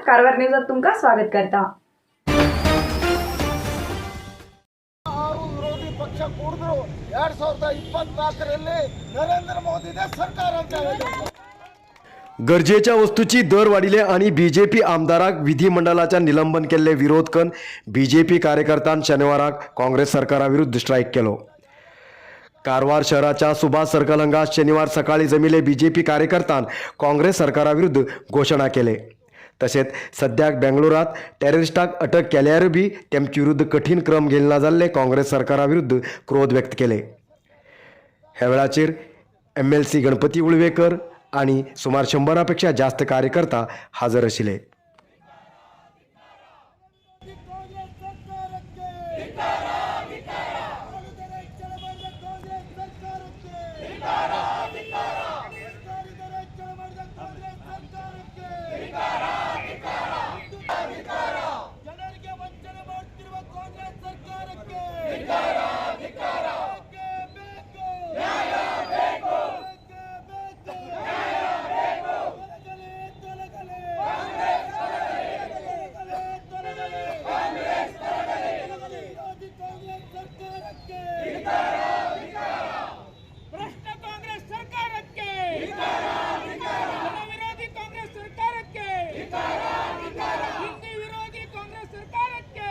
कारवार न्यूजात तुमकां स्वागत करता. ಆರು ವಿರೋಧಿ ಪಕ್ಷ ಕೂಡಿದ್ರು 2024ರಲ್ಲಿ ನರೇಂದ್ರ ಮೋದಿದೇ ಸರ್ಕಾರ ಅಂತ ಹೇಳಿದ್ರು. गरजेच्या वस्तूची दर वाडिले आणि बीजेपी आमदाराक विधिमंडळाच्या निलंबन केल्ले विरोध करून बीजेपी कार्यकर्त्यान शनिवाराक काँग्रेस सरकारा विरुद्ध स्ट्रायक केलो. कारवार शहराच्या सुभाष सर्कल हांगा शनिवार सकाळी जमिले बीजेपी कार्यकर्त्यान काँग्रेस सरकारा विरुद्ध घोशणा केले. तशेंच सद्याक बेंगळुरात टेररिस्टाक अटक केल्यार बी तेमचे विरुद्ध कठीण क्रम घेयना जाल्ले काँग्रेस सरकारा विरुद्ध क्रोध व्यक्त केले. ह्या वेळाचेर एमएलसी गणपती उळवेकर आणि सुमार 100 पेक्षा जास्त कार्यकर्ता हजर आशिल्ले. ಕಾಂಗ್ರೆಸ್ ಸರ್ಕಾರಕ್ಕೆ ಆಳುದರ ಹೆಚ್ಚಳ ಮಾಡಿದ ಕಾಂಗ್ರೆಸ್ ಸರ್ಕಾರಕ್ಕೆ, ಸರ್ಕಾರಿ ದರ ಹೆಚ್ಚಳ ಮಾಡಿದ ಕಾಂಗ್ರೆಸ್ ಸರ್ಕಾರಕ್ಕೆ, ಜನರಿಗೆ ವಂಚನೆ ಮಾಡುತ್ತಿರುವ ಕಾಂಗ್ರೆಸ್ ಸರ್ಕಾರಕ್ಕೆ ಬೇಕೇ ಬೇಕು, ಬೇಕೇ ಬೇಕು. ತೊಲಗಲಿ, ತೊಲಗಲಿ, ತೊಲಗಲಿ, ತೊಲಗಲಿ. ವಿರೋಧಿ ಕಾಂಗ್ರೆಸ್ ಸರ್ಕಾರಕ್ಕೆ. ಭ್ರಷ್ಟ ಕಾಂಗ್ರೆಸ್ ಸರ್ಕಾರಕ್ಕೆ, ಜನವಿರೋಧಿ ಕಾಂಗ್ರೆಸ್ ಸರ್ಕಾರಕ್ಕೆ, ಹಿಂದಿ ವಿರೋಧಿ ಕಾಂಗ್ರೆಸ್ ಸರ್ಕಾರಕ್ಕೆ.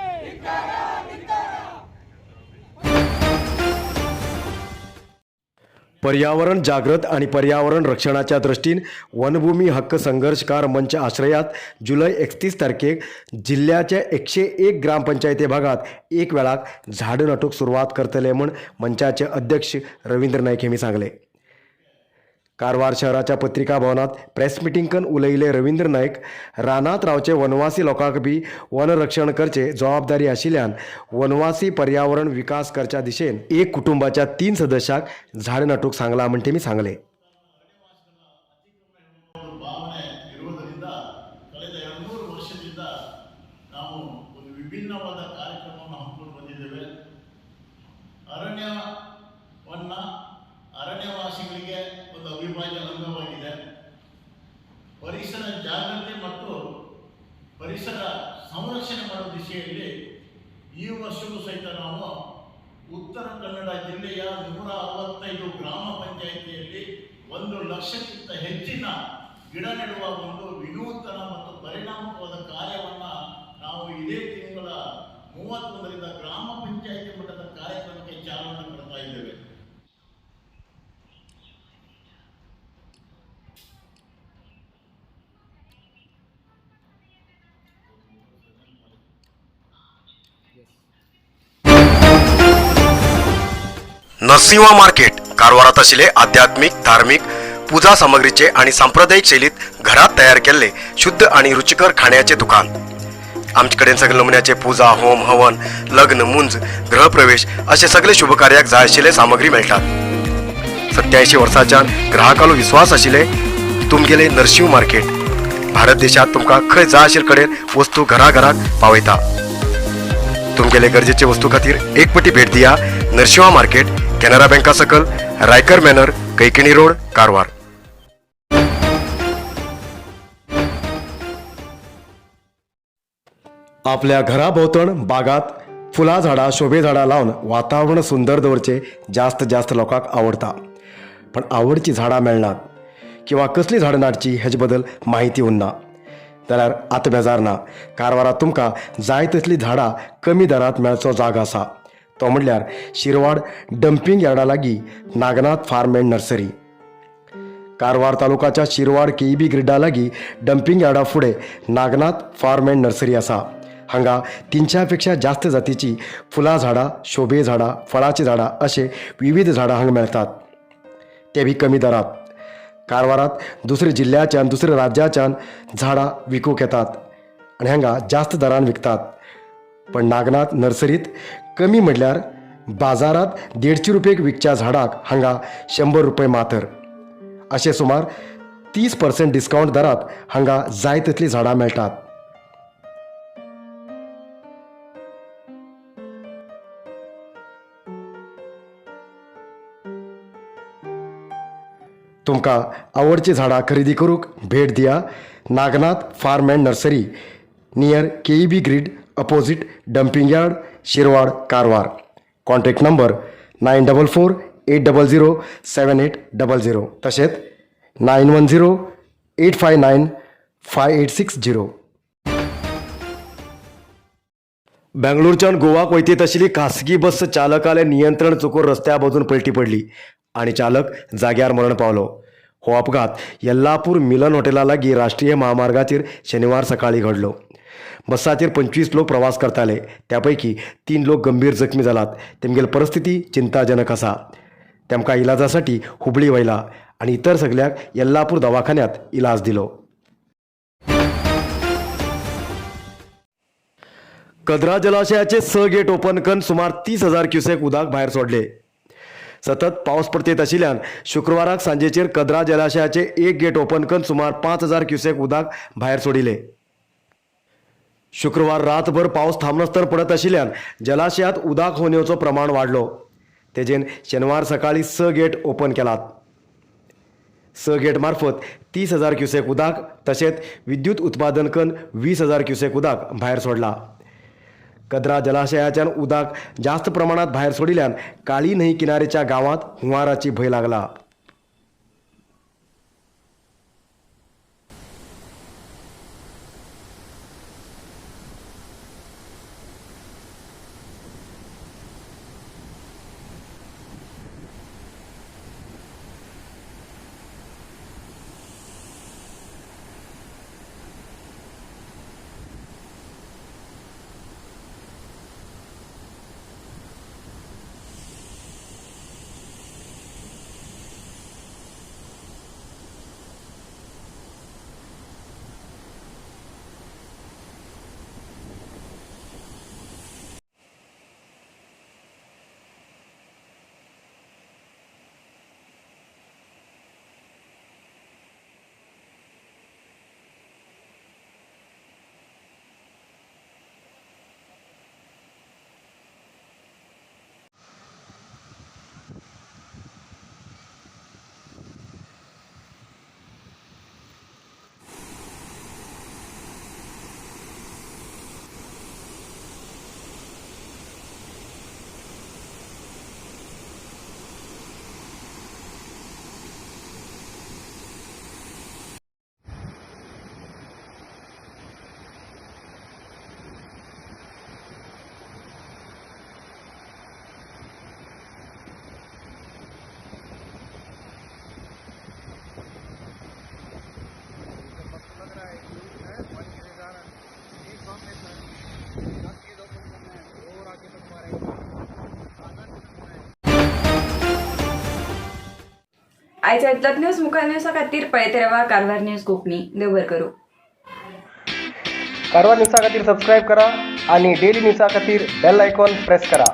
पर्यावरण जागृत आणि पर्यावरण रक्षणाच्या दृष्टीन वनभूमी हक्क संघर्षकार मंच आश्रयात जुलय 31 तारखेक जिल्ल्याच्या 101 ग्रामपंचायती भागात एक वेळाक झाडां नाटूक सुरवात करतले म्हूण मंचाचे अध्यक्ष रवींद्र नायक हेमी सांगले. कारवार शहराच्या पत्रिका भवनात प्रेस मिटींग करून उलयले रवींद्र नायक, रानांत रावचे वनवासी लोकांक बी वनरक्षण करचे जबाबदारी आशिल्ल्यान वनवासी पर्यावरण विकास करच्या दिशेन एक कुटुंबाच्या 3 सदस्यांक झाड नाटूक सांगला म्हण तेमी सांगले. ಒಂದು ಭಾವನೆ ಇರುವುದರಿಂದ ಕಳೆದ 200 ವರ್ಷದಿಂದ ನಾವು ಒಂದು ವಿಭಿನ್ನವಾದ ಕಾರ್ಯಕ್ರಮವನ್ನು ಹಮ್ಮಿಕೊಂಡು ಬಂದಿದ್ದೇವೆ. ಅರಣ್ಯವನ್ನ ಅರಣ್ಯವಾಸಿಗಳಿಗೆ ಒಂದು ಅವಿಭಾಜ್ಯ ಅಂಗವಾಗಿದೆ. ಪರಿಸರ ಜಾಗೃತಿ ಮತ್ತು ಪರಿಸರ ಸಂರಕ್ಷಣೆ ಮಾಡುವ ದಿಶೆಯಲ್ಲಿ ಈ ವರ್ಷವೂ ಸಹಿತ ನಾವು ಉತ್ತರ ಕನ್ನಡ ಜಿಲ್ಲೆಯ 165 ಗ್ರಾಮ ಪಂಚಾಯಿತಿಯಲ್ಲಿ 1 ಲಕ್ಷಕ್ಕಿಂತ ಹೆಚ್ಚಿನ ಗಿಡ ನೆಡುವ ಒಂದು ವಿನೂತನ ಮತ್ತು ಪರಿಣಾಮಕವಾದ ಕಾರ್ಯವನ್ನು ನಾವು ಇದೇ ತಿಂಗಳ 31ರಿಂದ ಗ್ರಾಮ ಪಂಚಾಯಿತಿ ಮಟ್ಟದ ಕಾರ್ಯಕ್ರಮಕ್ಕೆ ಚಾಲನೆ ಕೊಡ್ತಾ ಇದ್ದೇವೆ. नरसिंहा मार्केट कारवारात आशिल्ले आध्यात्मिक, धार्मिक पुजा सामग्रीचे आणि सांप्रदायिक शैलीत घरात तयार केल्ले शुद्ध आणि रुचिकर खाण्याचे दुकान. आमचे कडेन सगळे नमुन्याचे पुजा, होम, हवन, लग्न, मुंज, गृहप्रवेश असे सगळे शुभ कार्याक जाय आशिल्ले सामग्री मेळटात. 87 वर्साच्यान ग्राहकालो विश्वास आशिल्ले तुमगेले नरशिंव मार्केट भारत देशात तुमकां खंय जाय आशिल्ले कडेन वस्तू घरा घराक पावयता. तुमगेले गरजेचे वस्तू खातीर एक पटी भेट दिया नरशिंहा मार्केट, केनरा बँका सकल, रायकर मॅनर, कैकिणी रोड, कारवार. आपल्या घराभोवतण बागात फुलां झाडां, शोभे झाडां लावन वातावरण सुंदर दवरचें जास्त जास्त लोकांक आवडटा. पण आवडची झाडां मेळनात किंवा कसलीं झाडां नाडची हेजे बद्दल म्हायती उरना जाल्यार आतां बेजार ना. कारवारात तुमकां जाय तसलीं झाडां कमी दरांत मेळचो जागो आसा, तो म्हणल्यार शिरवाड डंपींग यार्डा लागीं Nagnath farm and nursery. Karwar तालुकाच्या शिरवाड केईबी ग्रिडा लागीं डंपींग यार्डा फुडें नागनाथ फार्म अँड नर्सरी आसा. हांगा 300 पेक्षा जास्त जातीची फुलां झाडां, शोभे झाडां, फळाचीं झाडां अशे विविध झाडां हांगा मेळटात, ते बी कमी दरांत. कारवारात दुसऱ्या जिल्ल्याच्यान, दुसऱ्या राज्याच्यान झाडां विकूंक येतात आनी हांगा जास्त दरान विकतात. पण नागनाथ नर्सरीत कमी म्हणल्यार बाजारात 150 रुपये विकच्या झाडाक हांगा 100 रुपये मातर, अशें सुमार 30% डिस्कावंट दरात हांगा जाय तितलीं झाडां मेळटात. तुमकां आवडची झाडां खरेदी करूंक भेट दिया. Nagnath farm and nursery, near KEB grid, opposite dumping yard, Shirwad, Karwar. Contact number 9448007800, तशेंच 9108595860. बेंगळूरच्यान गोवाक वयतीत आशिल्ली खासगी बस चालकाले नियंत्रण चुकून रस्त्या बाजून पलटी पडली आनी चालक जाग्यार मरण पावलो. हो अपघात येल्लापूर मिलन हॉटेला लागीं राष्ट्रीय महामार्गाचेर शनिवार सकाळीं घडलो. बसाचेर 25 लोक प्रवास करताले. त्यापैकी 3 लोक गंभीर जखमी जालात. तेमगेली परिस्थिती चिंताजनक आसा. तेमकां इलाजासाठी हुबळी व्हयला आनी इतर सगळ्याक येल्लापूर दवाखान्यात इलाज दिलो. कदरा जलाशयाचे 6 गेट ओपन करून सुमार 30,000 क्युसेक उदक भायर सोडले. सतत पावस पडतेत आशिल्ल्यान शुक्रवाराक सांजेचेर कदरा जलाशयाचे 1 गेट ओपन करून सुमार 5,000 क्युसेक उदक भायर सोडिले. शुक्रवार रातभर पावस थांबनासतना पडत आशिल्ल्यान जलाशयात उदक होवण्याचो प्रमाण वाडलो. तेजेन शेनवार सकाळी 6 गेट ओपन केलात. 6 गेट मार्फत 30,000 क्युसेक उदक तशेंच विद्युत उत्पादन करून 20,000 क्युसेक उदक भायर सोडला. कदरा जलाशयाच्यान उदक जास्त प्रमाणात भायर सोडिल्ल्यान काळी न्हंय किनारेच्या गांवांत हुंवाराची भंय लागला. आयच्या इतलोच न्यूज मुखार न्यूजा खातीर पळयत रावा कारवार न्यूज कोंकणी. देव बरें करूं. कारवार न्यूजा खातीर सबस्क्रायब करा आणि डेली न्यूजा खातीर बेल आयकॉन प्रेस करा.